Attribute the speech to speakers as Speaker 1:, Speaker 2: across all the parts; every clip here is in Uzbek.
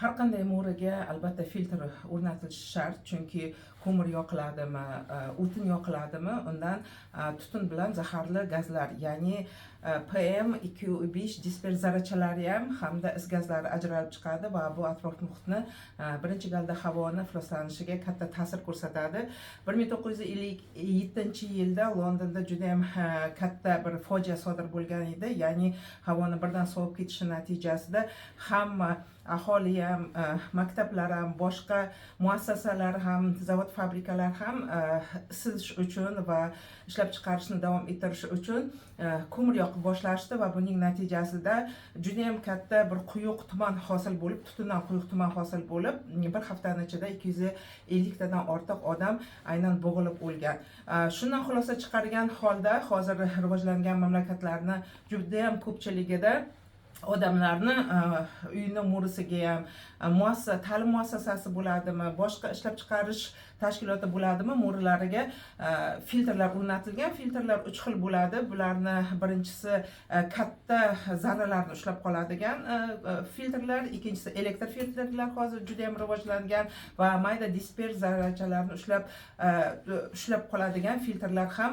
Speaker 1: Har qanday mo'riga albatta filtr o'rnatilishi shart, chunki ko'mir yoqiladimi, o'tin yoqiladimi, undan tutun bilan zaharli gazlar, ya'ni PM 2,5 dispers zarrachalari ham hamda is gazlari ajralib chiqadi va bu atrof muhitni, birinchi galda havoni ifloslanishiga katta ta'sir ko'rsatadi. 1957-yilda Londonda judayam katta bir fojia sodir bo'lgan edi, ya'ni havoni birdan sovib ketishi natijasida hamma aholi ham, maktablar ham, boshqa muassasalar ham, zavod, fabrikalar ham isitish uchun va ishlab chiqarishni davom ettirish uchun ko'mir yoqib boshlashdi va buning natijasida judayam katta bir quyuq tuman hosil bo'lib, tutundan quyuq tuman hosil bo'lib, bir haftani ichida 250 tadan ortiq odam aynan bo'g'ilib o'lgan. Shundan xulosa chiqargan holda hozir rivojlangan mamlakatlarni judayam ko'pchiligida odamlarni uyini mo'risiga ham, muassasa, ta'lim muassasasi bo'ladimi, boshqa ishlab chiqarish tashkiloti bo'ladimi, mo'rilariga filtrlar o'rnatilgan. Filtrlar uch xil bo'ladi. Bularni birinchisi katta zarralarni ushlab qoladigan filtrlar, ikkinchisi elektr filtrlar, hozir juda yam rivojlangan, va mayda dispers zarrachalarni ushlab qoladigan filtrlar ham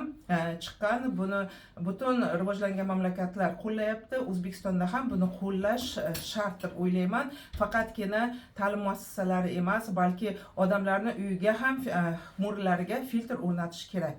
Speaker 1: chiqqan. Buni butun rivojlangan mamlakatlar qo'llayapti. O'zbekistonda ham buni qo'llash shart deb o'ylayman. Faqatgina ta'lim muassasalari emas, balki odamlarni uyiga ham, mo'rilariga filtr o'rnatish kerak.